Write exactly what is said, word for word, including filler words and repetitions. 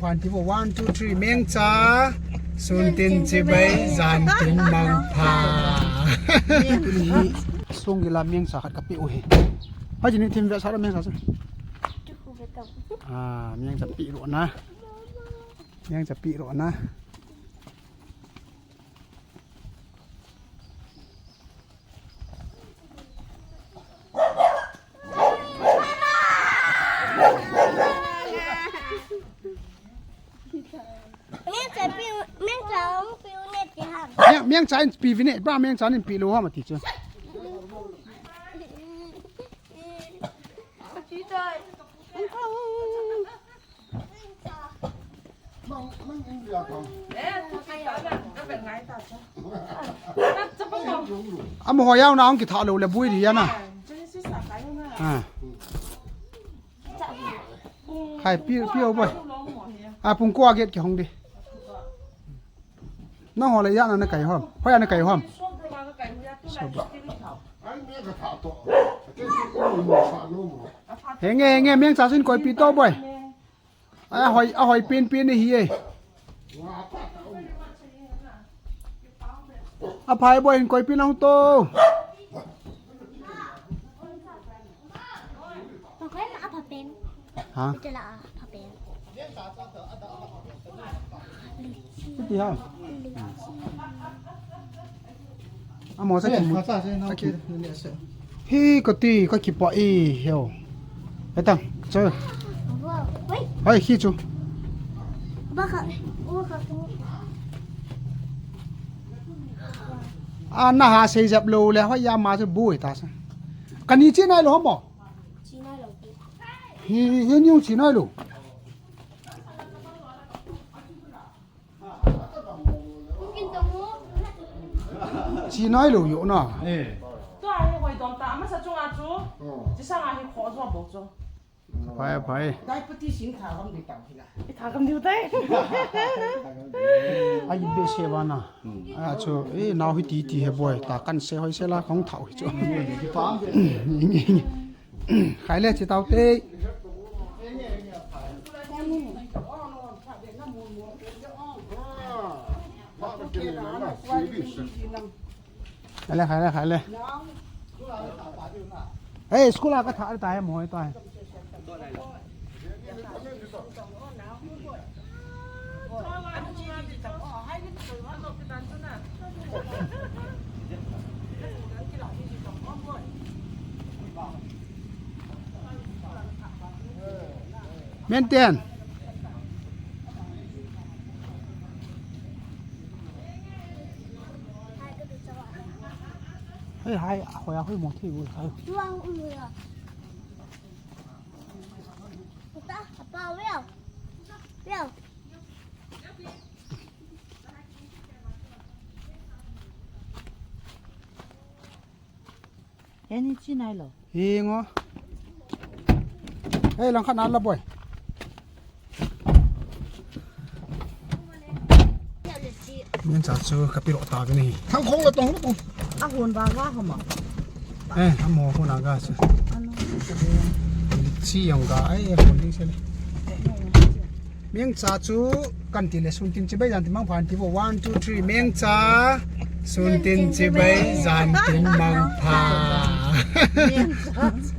Phan ti vo, one, two, three, mengcha. Sun tin chibai, jan tin mangpha. Tuni hi song gila mengcha khat ka pe u hi. Hoi, tuni thim ve sa mengcha chu. Ah, mengcha pe ro na. Mengcha pe ro na. Mengcha in pe vin e, ba mengcha in pe lou ham ati chu. Amaho jaona hung kitha lou le boi di ana. Ah. Khai, pe, pe o boi. Ah, pung ko a gate kihong di. Nangho le ijat a nakai ham? Hoi a nakai ham? Henge, henge, mengcha chu hin koipi to boi. Ahoi, ahoi pen pen ahi e. Aphai boi, hin koipi nang to. Ha? Iti ha. Amaho sa kimu. Hi kati, ka kipa e, heo. Etang, cho. Hoi, khi chu. A, naha sei jep lou le, hoi ama chu boi ta sa. Kani chi nai lou ham? Hi, hi, ni chi nai lou. Chi nai lou jo na. Eh. Tua hi hoi dom ta, amasa chunga chu. Chi sanga hi kho jo bou chu. Phai, phai. Dai pati sing tha gam di tang hi la. I tha gam diu tai. Ai be se ba na. A chu, eh, nau hi ti ti he boi. Ta kan se hoi se la khong thau hi chu. Khai le chi tau te. Khai le, khai le, khai le. Hey, school a ka tha ta he mo ta he. Maintain. Hei, hai, hoi, hoi, mo thi, hoi, hai. Eni chi nai lou. Hi ngo. Hei, lang khat na la boi. Min cha chu ka pi ro ta ve ni. Thang khong la tong la tong. A hon ba ga ha ma. Eh, a mo hon a ga chu. Ano. Chi yong ga ai hon ding se le. Mengcha chu kan ti le sun tin chibai jan tin mangpha ti vo. One, two, three. Mengcha. Sun tin chibai jan tin mangpha. Mengcha.